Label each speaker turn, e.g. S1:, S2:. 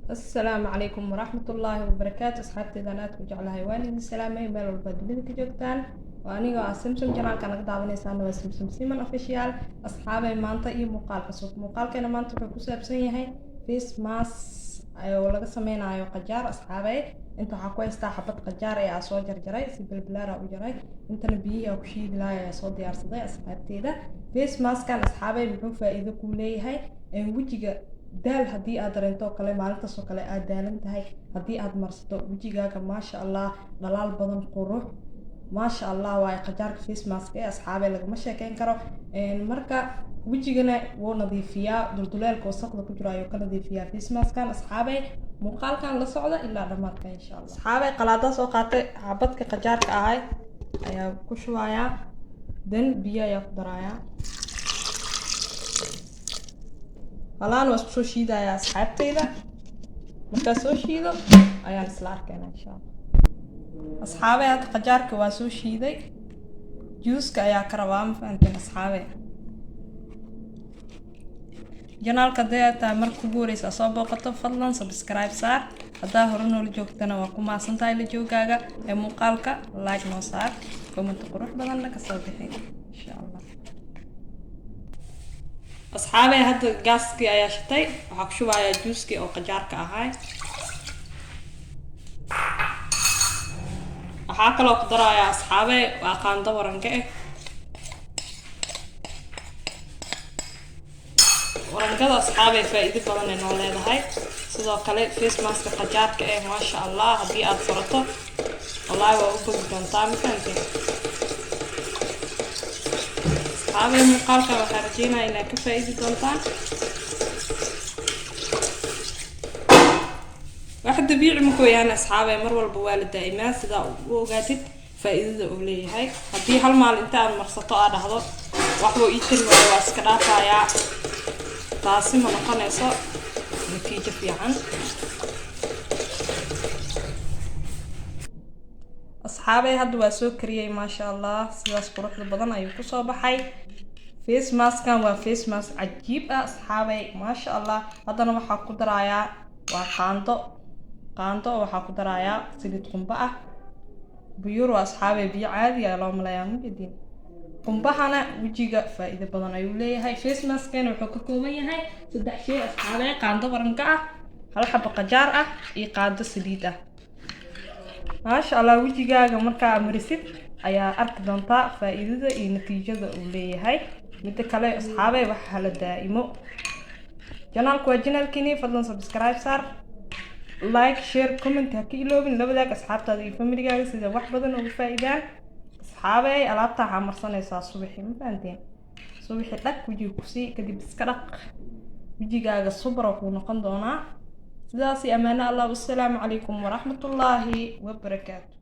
S1: Asalaamu calaykum waraxmatullaahi wabarakaatu. Asxaabteedaan aad ku jeclahay, waan idin salaamay meel walba dunida ka joogtaan. Waa anigoo ah Simsom, channelka naga daawanaysaana waa Simsom Siman Official. Asxaabay, maanta iyo muuqaal cusub. Muuqaalkeena maanta wuxuu ku saabsan yahay face mask oo laga sameynayo qajaar. Asxaabay, inta waxaa ku haystaa xabad qajaar ee aa soo jarjaray, si balbalaara u jaray. Intana biyihii aa ku shiidi lahay ayaa soo diyaarsaday. Asxaabteeda, face maskan, asxaabay, muxuu faa'iido kuu leeyahay? Wejiga daal haddii aad dareento oo kale, maalintaas oo kale aad daalan tahay, haddii aad marsato wejigaaga, maasha Allah, dhalaal badan, qurux, maasha Allah waaye. Qajaarka face mask ee, asxaabay, lagama sheekeyn karo. Marka wejigana wuu nadiifiyaa, dulduleelka wasaqda ku jiro ayuu ka nadiifiyaa face maskan. Asxaabay, muuqaalkan la socda ilaa dhammaadka, insha Allah. Asxaabay, qalaadaa soo qaatay, xabadka qajaarka ahay ayaa ku shubayaa, dan biyo ayaa ku darayaa. Halaan waa isku soo shiidayaa, asxaabteyda. Markaa soo shiido ayaan isla arkayna, insha Allah. Asxaabey, hadda qajaarka waa soo shiiday, juuska ayaa ka rabaa, ma fahanteen? Asxaabey, channelka hadday aad tahay marka kugu horeysa soo booqato, fadlan subscribe saar. Haddaa hore noola joogtana, waa ku mahadsan tahay la joogaaga ee muuqaalka. Like noo saar, comment qurux badanna kasoo bixi, insha Allah. Asxaabey, hadda gaaskii ayaa shitay, waxaa ku shubayaa juuskii oo qajaarka ahay. Waxaa kaloo ku darayaa, asxaabey, waa qaando waranka ah. Warangada, asxaabey, faa-iido badan ay noo leedahay. Sidoo kale face maska qajaarka ah, maasha Allah, haddii aad farato, wallaahi waa u bogi doontaa, ma fahanteen? Asxaabey, muuqaalkan waxaa rajeynaya inaad ka faa-iidi doontaan. Wax dabiici ma yahan, asxaabey, mar walba waa la daa'imaa sidaa u ogaatid faa-iidada uu leeyahay. Haddii hal maalin inta aad marsato aa dhahdo waxbuu ii tari waayo, waa iska dhaafayaa, taasi ma noqonayso natiijo fiican. Asxaabey, hadda waa soo kariyey, maasha Allah, sidaas quruxda badan ayuu kusoo baxay. Face maskan waa face mask cajiib ah, asxaabey, maasha Allah. Haddana waxaa ku darayaa waa qaando, qaando oo waxaa ku darayaa saliid qumba ah, buyur waa, asxaabey, biyo caadi ah loo malayaa, mujadiin. Qumbahana wejiga faa-iido badan ayuu leeyahay. Face maskena wuxuu ka kooban yahay saddex shay, asxaabey: qaando waranka ah, hal xabo qajaar ah iyo qaando saliid ah. Maasha Allah, wejigaaga markaa marisid ayaa arki doontaa faa-iidada iyo natiijada uu leeyahay. Midda kale, asxaabey, waxa la daa'imo. Channelku waa channelkiini, fadlan subscribe saar, like, share, comment ha ka iloobin. La wadaag asxaabtaada iyo familigaaga sida wax badan uga faa-iidaan. Asxaabey, alaabta waxaa marsanaysaa subaxii, ma fahanteen? Subaxii dhag wejiga kusii, kadib iska dhaq, wejigaaga subra kuu noqon doonaa. Sidaasi ammaano Allah. Wassalaamu calaykum waraxmatullaahi wabarakaatu.